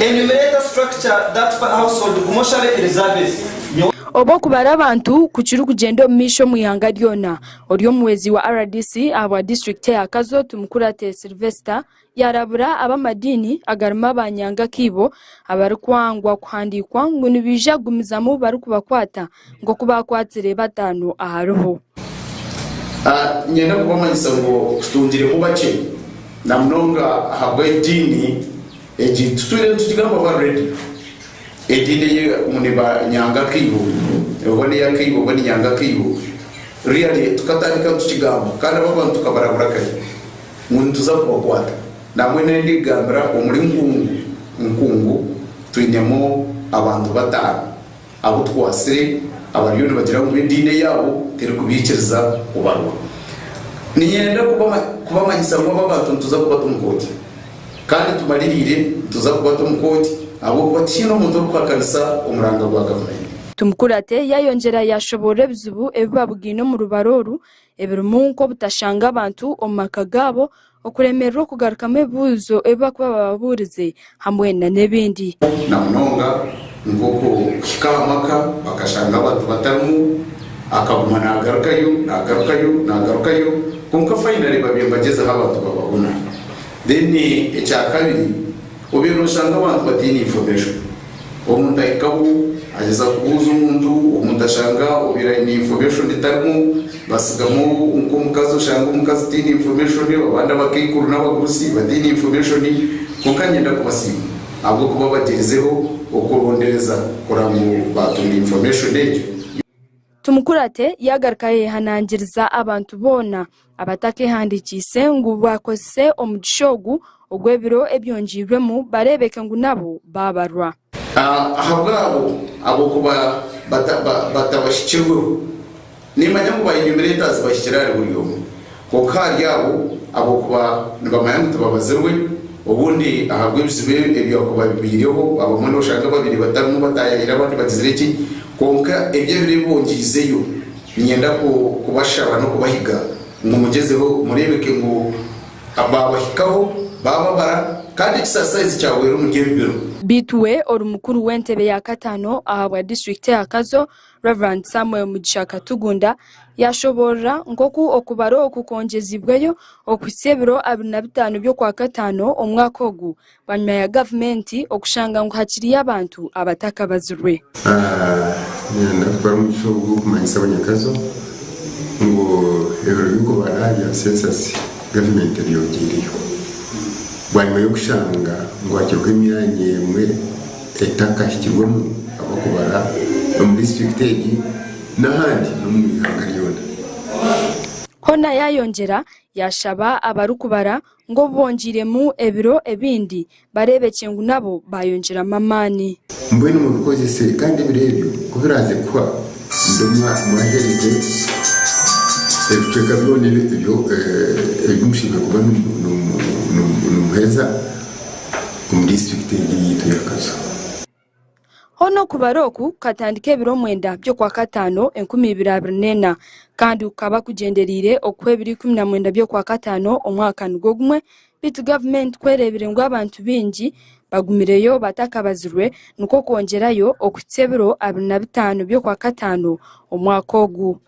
Enumerator structure that household guma oshabe Elizabeth nyowe. Obu okubara abantu ku kirikugyenda omu maisho omu ihanga ryona, ori omuhwezi wa rdc ahabwa disiturikiti eya Kazo Tumukurate Sylvester yaarabura ab'amadiini agarimu aba Nyanga-Kiibo abarikwangwa kuhandiikwa ngu nibaija kugumizamu barikubakwata nk'oku baakwatsire bataano aharibo. Niinyenda kubamanyisa ngu tutungiremu bakye na munonga ahabw'ediini egi tutwire nitugigambaho aha rediyo. Ediini ei ngu ni ba Nyanga Kaibo oba n'eya Kaibo oba ni Nyanga Kaibo really tukatandika nitukigamba kandi abo abantu tukabarabura kare ngu nituza kubakwata. Nambwenu ndikugambira omuri Nkungu, Nkungu twinemu abantu bataano abu tukwatsire abariyo nibagira ngu ediini eyaabo terikubaikiriza kubarwa. Niinyenda kubamanyisa ngu abo abantu nituza kubata omu kooti kandi tumaririire nituza kubata omu kooti ahabw'okuba tihaine omuntu orikuhakanisa omuranga gwa gavumenti. Tumukurate yayongyera yashoboorora ebizibu ebi babugaine omu rubaro oru ebirimu nk'obutashanga abantu omu maka gaabo, okuremererwa okugarukamu ebibuuzo ebi barikuba bababuurize hamwe n'ebindi. Na munonga nk'okuhika aha maka bakashanga abantu batarimu, akaguma naagarukayo, naagarukayo, naagarukayo kwonka finally babaire nibagyezaho abantu bababona. Then ekyakabiri obaire noshanga abantu bataine information. Omuntu ahikaho agyeza kubuuza omuntu, omuntu ashanga obaire aine information etarimu, basigamu nk'omukazi oshanga omukazi taine information, abandi abakaikuru n'abagurusi bataine information, kwonka niinyenda kubasiima ahabw'okuba bagyerizeho okurondereza kureba ngu baatunga information egyo. Tumukurate yaagaruka yayehanangiriza abantu boona abatakeehandiikiise ngu bakozese omugisha ogu ogw'ebiro ebyongyeirwemu bareebeke ngu nabo baabarwa. Ahabw'abo ahabw'okuba batabahikirweho. Nimmanya ngu ba enumerators bahikire ahari buri omwe, kwonka ahari abo ahabw'okuba nibamanya ngu tibabazirwe, obundi ahabw'ebizibu ebyakuba bibaireho, abamwe noshanga babiri batarimu bataayaire abandi bagizire ki, kwonka ebyo ebiro ebi bongyeizeyo niinyenda kubashaba n'okubahiga ngu mugyezeho mureebeke ngu baabahikaho, baababara kandi ekisasaizi kyahwera omuri ebi biro. Beitu we ori mukuru w'entebe ya kataano ahabwa disiturikiti ya Kazo, Rev. Samuel Mugisha Katugunda yaashoboorora nk'oku okubara oku kwongyezibweyo okuhitsya ebiro 25 by'Okwakataano omwaka ogu bwanyima ya gavumenti okushanga ngu hakiriyo abantu abatakabazirwe. Niinyenda kutwara omugisha ogu kumanyisa abanyakazo ngu ebiro by'okubara bya sensasi gavumenti ebyongyeireyo bwanyima y'okushanga ngu hakiriho emyanya emwe etakahikirwemu ahabw'okubara omu disiturikiti egi n'ahandi n'omu ihanga ryona. Hoona yaayongyera yaashaba abarikubara ngu obu bongiiremu ebiro ebindi bareebekye ngu nabo baayongyeramu amaani. Mbwenu mubikozese, kandi ebiro ebyo ku biraaze kuhwa, mube mwaherize ebicweka byona ebi mushemereire kuba nimuheza omu disiturikiti egi yaitu eya Kazo. Hoona okubara oku kukatandika ebiro mwenda by'Okwakataano 2024 kandi kukaba kugyendereire okuhwa ebiro 19 by'Okwakataano omwaka nigwo gumwe beitu gavumenti ku ereebire ngu abantu baingi bagumireyo batakabazirwe nikwo kwongyerayo okuhitsya ebiro 25 by'Okwakataano omwaka ogu.